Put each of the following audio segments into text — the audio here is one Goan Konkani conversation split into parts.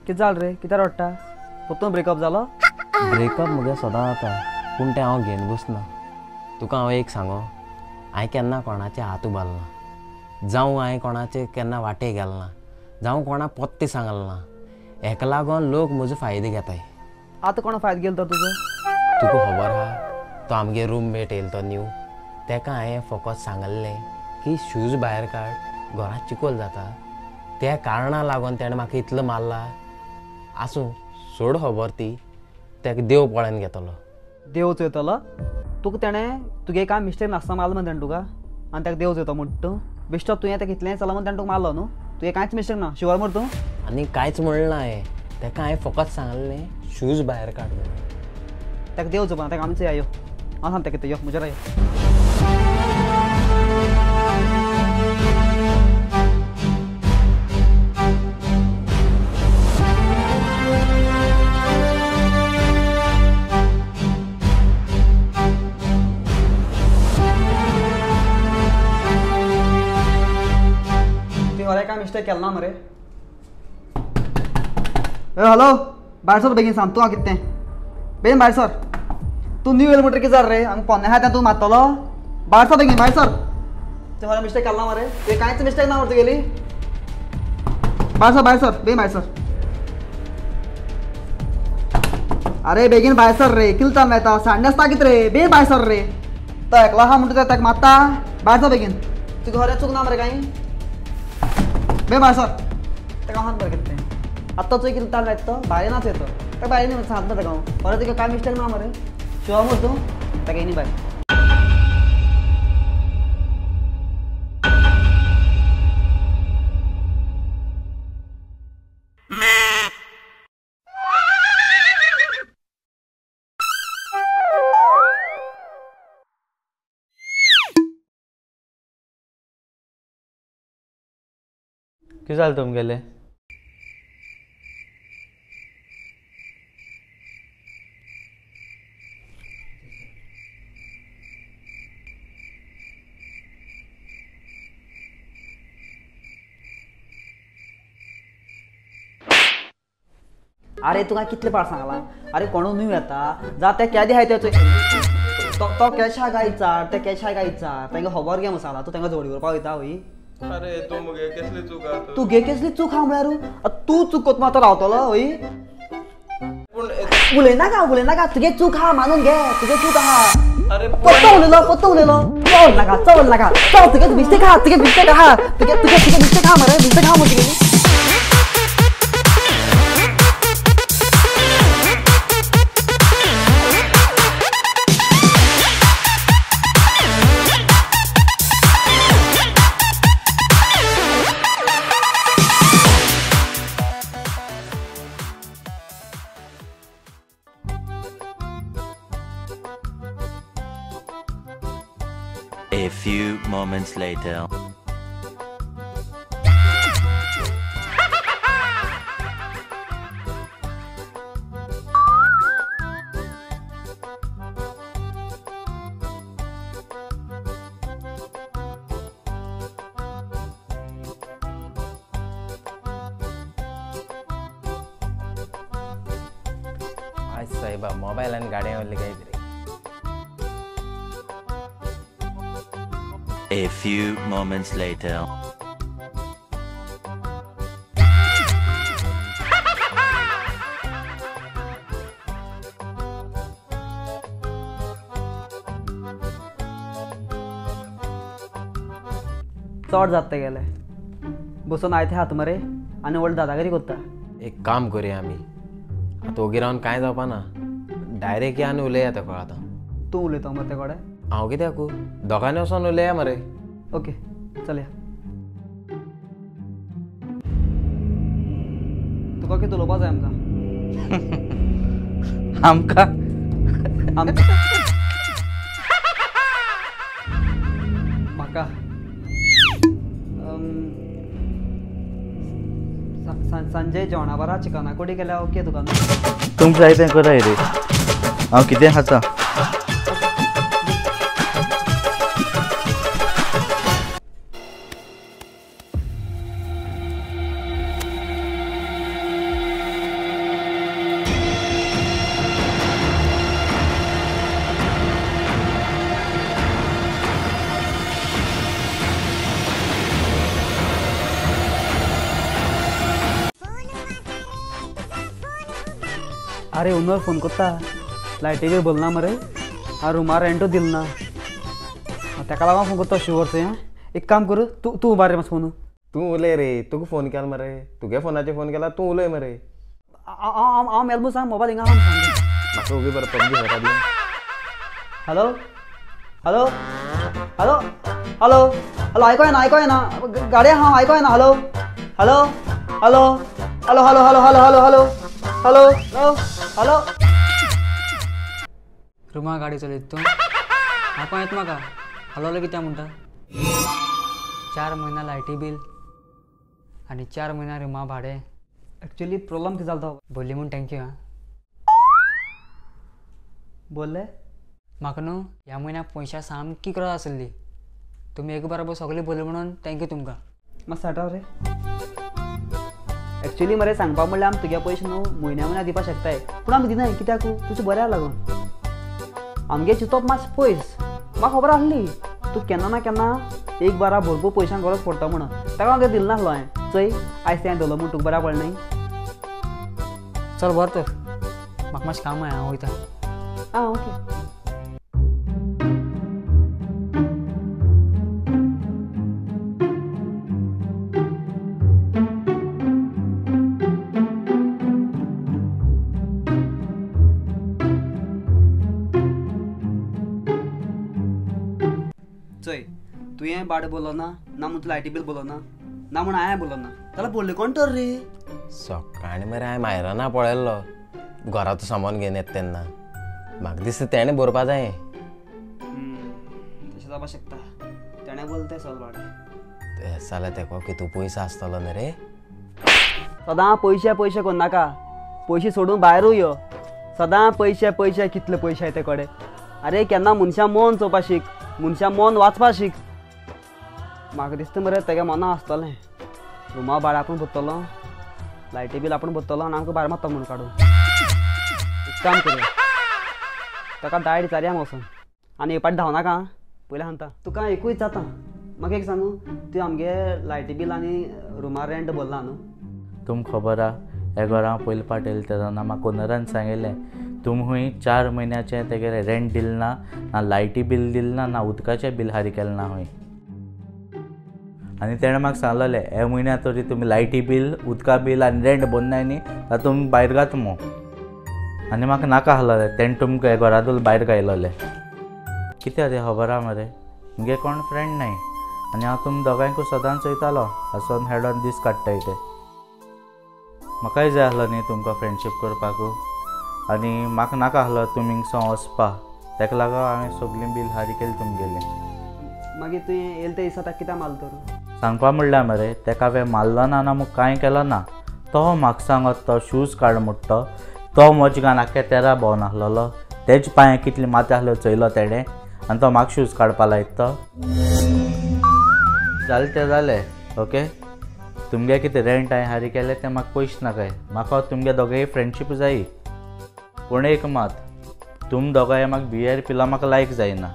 कितें जालें रे? कित्याक रडटा? परतून ब्रेकअप जालो? ब्रेकअप म्हगे सदां जाता, पूण तें हांव घेवन बसना. तुका हांव एक सांगो, हांवें केन्ना कोणाचे हात उबारना, जावं हांवें कोणाचे केन्ना वाटे गेल ना, जावं कोणा पोत्ते सांगल ना. हेका लागून लोक म्हजो फायदो घेताय. आतां कोणा फायदो गेलो तर तुजो? तुका खबर आहा, तो आमगे रूममेट येयलो तो न्यू, तेका हांवें फकत सांगल्लें की शूज भायर काड, घरांत चिकोल जाता. त्या कारणा लागून तेणें म्हाका इतलो मारला. आसूं, सोड खबर ती, तेका देव पळोवन घेतलो. देव चोयतलो तुका? तेणें तुगे कांय मिस्टेक नासतना मारलो म्हण तेणें तुका, आनी तेका देव चोयतो म्हणटा तूं? बेश्टो तुवें तेका इतलें चला म्हण तेणें तुका मारलो न्हू? तुवें कांयच मिस्टेक ना, शुवर मरे तूं? आनी कांयच म्हणलें ना हांवें, तेका हांवें फकत सांगलें शूज भायर काड म्हणून. तेका देव चोवपा, तेका आमी चोया. यो हांव सांगता कितें, यो म्हजेर यो. काय मिस्टेक केला ना मरे? ए हॅलो, भायर सर बेगीन, सांग तूं हांव कितें तें. बेगीन भायर सर. तूं न्यू येयलो म्हणटकीर कितें जालें रे? हांगा पोन्नें आहा तें तूं मारतलो? भायर सर बेगीन, भायर सर. तुवें खरें मिस्टेक केला ना मरे? तुवें कांयच मिस्टेक ना मरे तुगेली. भायर सर, भायर सर, बेगीन भायर सर. अरे बेगीन भायर सर रे, कितें चालू येता सांडे आसता कितें रे? बेगीन भायर सर रे. तो एकलो आहा म्हणटा तेका मारता. भायर सर बेगीन. तुका खरें चूक ना मरे कांय? बे भायर सर. तेका हांव बरें कितें तें. आत्तां चोय कितें ताण लायता तो भायर ना चोय तो, तेका भायर न्ही सांगता तेका हांव. बरें तुका कांय मिस्टेक ना मरे? शुअर मरे तूं? तेका येयनी भायर. कितें जालें तुमगेलें? अरे तुका कितले पाट सांगलां, अरे कोणू न्यू येता जा त्या केदी आहाय तेचो तो कॅशा काय विचार, त्या कॅशा काय विचार, तांकां खबर घे म्हूण सांगलां. तूं तांकां जोडी करपाक वयता वय? अरे तूं मुगे कसली चूक आहा? तुगे कसली चूक आहा म्हळ्यार तूं चूक कोत मात रावतलो वय? पूण उलयनाका, उलयनाका, तुगे चूक आहा मानून घे, तुगे चूक आहा. अरे पत्तो उलयलो, पत्तो उलयलो. चल नाका, चल नाका, चल. तुगे मिस्टेक आहा, तुगे मिस्टेक आहा, तुगे तुगे तुगे मिस्टेक आहा मरे, मिस्टेक आहा मरे तुगेली. A few moments later. आज साहेबा मोबायल आनी गाडये वयले काय रे. A few moments later. चड जाता गेले बसून आयते हात मरे आनी व्हडली दादागिरी करता. एक काम करुया आमी, आतां ओगी रावन कांय जावपा ना, डायरेक्ट या आनी उलया तेका. आतां तूं उलयता मरे ते कडेन? हांव कित्याक, दोगांनी वचोन उलया मरे. ओके चलया. तुका कितें उलोवपा जाय आमकां? आमकां म्हाका संजय जेवणा बरा चिकना कोडी केल्या ओके तुका? तुमकां जाय तें कराय रे, हांव कितें खाता. अरे ओनर फोन करता, लायटी बील भरना मरे, आ रुमा रेंटू दिल ना, ताका लागून फोन करता शुवर थंय. एक काम कर, तूं तूं उबार रे मातसो फोन. तूं उलय रे, तुका फोन केला मरे, तुगे फोनाचेर फोन केला, तूं उलय मरे. हांव मेल सांग, मोबायल हिंगा आहा सांग. म्हाका ओगी बरें पबजी खेळटा दी. Hello hello hello hello hello, आयको येना, आयको येना, गाडये हांव, आयको येना. Hello hello hello hello hello hello hello hello hello hello hello hello. Ruma गाडी चलयत तूं? म्हाका येता म्हाका. हॅलो हॅलो कित्याक म्हणटा? 4 म्हयना लायटी बील आनी 4 म्हयना रुमा भाडें. एक्चुअली प्रॉब्लम कितें जालो तो? बोल्ली म्हूण thank you. आं बोल्ले म्हाका न्हू ह्या म्हयन्याक पयशा सामकी गरज आसली, तुमी एक बरोबर सगळें बोल्ले म्हणून thank you तुमकां. मातसो साठाव रे. एक्चुअली मरे सांगपा म्हणल्यार आमी तुगे पयशे न्हू म्हयन्या म्हयन्या दिवपाक शकताय, पूण आमी दिनाय कित्याक? तुजें बऱ्या लागून. आमगे चिंतप मातशें पयस, म्हाका खबर आसली तूं केन्ना ना केन्ना एक बारा भरपूर पयशांक गरज पडटा म्हणून, ताका हांव दिल नासलो हांवें. चोय आयज तें धरलो म्हूण तुका बऱ्या पडलें न्ही. चल बरें तर, म्हाका मातशें काम आहा, हांव वयता. आं ओके. चोय तुवें भाडें बोलो ना, ना म्हूण तूं लायटी बील बोलो ना, ना म्हूण हांवें बोलो ना, जाल्यार बोल्ले कोण तर रे? सकाळीं मरे हांवें मायराना पळयल्लो घरांत सामान घेवन येता तेन्ना, म्हाका दिसता तेणें भरपा जाय. तशें जावपाक शकता, तेणें बोल तें सगळें भाडें. तें जाल्यार तेका कितू पयसो आसतलो न्ही रे? सदां पयशे पयशे करनाका, पयशे सोडून भायरूय यो. सदां पयशे पयशे, कितले पयशे ते कडेन. अरे केन्ना मनशां मन चोवपा शीक, मनशां मन वाचपा शीक. म्हाका दिसता मरे तेगे मना आसतलें रुमा भाडें आपूण भरतलो, लायटी बील आपूण भरतलो आनी आमकां भायर मारता म्हूण काडून. एक काम करुया, ताका डायट विचारया वचून, आनी एक पाटी धांवनाका पयलीं सांगता तुका. एकूय जाता म्हाका एक सांगू, तूं आमगे लायटी बील आनी रुमा रेंट भरला न्हू? तुमकां खबर आहा ह्या घरा हांव पयले पाट येयलें तेन्ना म्हाका ओनरान सांगिल्लें तुमी 4 म्हयन्याचें तेगेलें रेंट दिलें ना, ना लायटी बील दिलें ना, ना उदकाचें बील फारीक केलें ना खंय. आनी तेणें म्हाका सांगलेलें ह्या म्हयन्या तरी तुमी लायटी बील, उदका बील आनी रेंट भरनाय न्ही जाल्यार तुमी भायर घात मो. आनी म्हाका नाका आसलेलें, तेणें तुमकां ह्या घरांतूच भायर घायलेलें. कित्याक तें खबर आहा मरे, मुगे कोण फ्रेंड नाय आनी हांव तुम दोगांयकूय सदांच चोयतालो आसोन हेडोन दीस काडटाय ते. म्हाकाय जाय आसलो न्ही तुमकां फ्रेंडशीप करपाकू, आनी म्हाका नाका आसलो तुमी हिंगसावन वचपा, ताका लागून हांवें सगळीं बील फारीक केली तुमगेलें. मागीर तुवें येयले ते दिसा ताका कित्याक मारलो तर? सांगपा म्हणल्यार मरे ताका हांवें मारलो ना, ना म्हूण कांय केलो ना. तो म्हाका सांगत तो शूज काड म्हणटा तो, तो म्हज्या गान आख्या तेरा भोंवन आसलेलो, तेज पांय कितली माती आसल्यो चोयलो तेणें आनी तो म्हाका शूज काडपा लायता तो. जालें तें जालें ओके. तुमगे कितें रेंट हांवें फारीक केलें तें म्हाका पयशे नाकाय, म्हाका तुमगे दोगांय फ्रेंडशीप जायी. पूण एक मात, तुम दोगांय म्हाका बियर पिला म्हाका लायक जायना.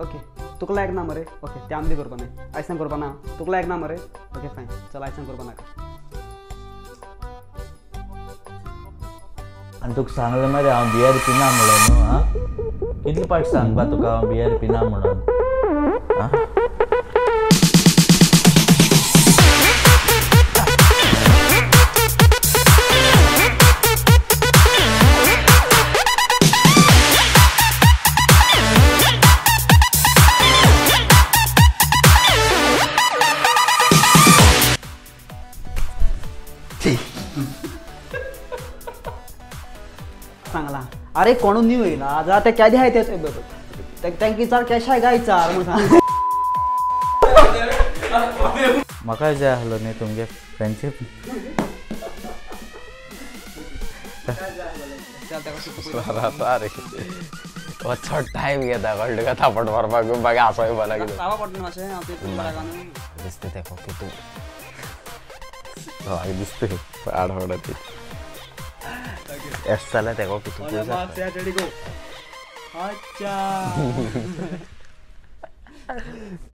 ओके तुका लायक ना मरे? ओके तें आमी बी करपा न्हय, आयसान करपा ना. तुका लायक ना मरे? ओके फायन, चल आयसान करपा नाका. आनी तुका सांगलें मरे हांव बियर पिना म्हणून न्हू. आं कितले पाट सांगपा तुका हांव बियर पिना म्हणून? आं अरे कोणून न्यू येयला जाल्यार ते केदे आहाय ते तांकां विचार कशें आहाय काय विचार म्हूण सांग. म्हाका जाय आसलो न्ही तुमगे फ्रेंडशीप. चड टायम घेता कळ्ळें तुका थापट मारपाक मागीर हांसो येवपा लागलो. दिसता तेका की तूं म्हाका दिसता आडफाडा ती एस जाल्यार तेका की तूं अच्छा.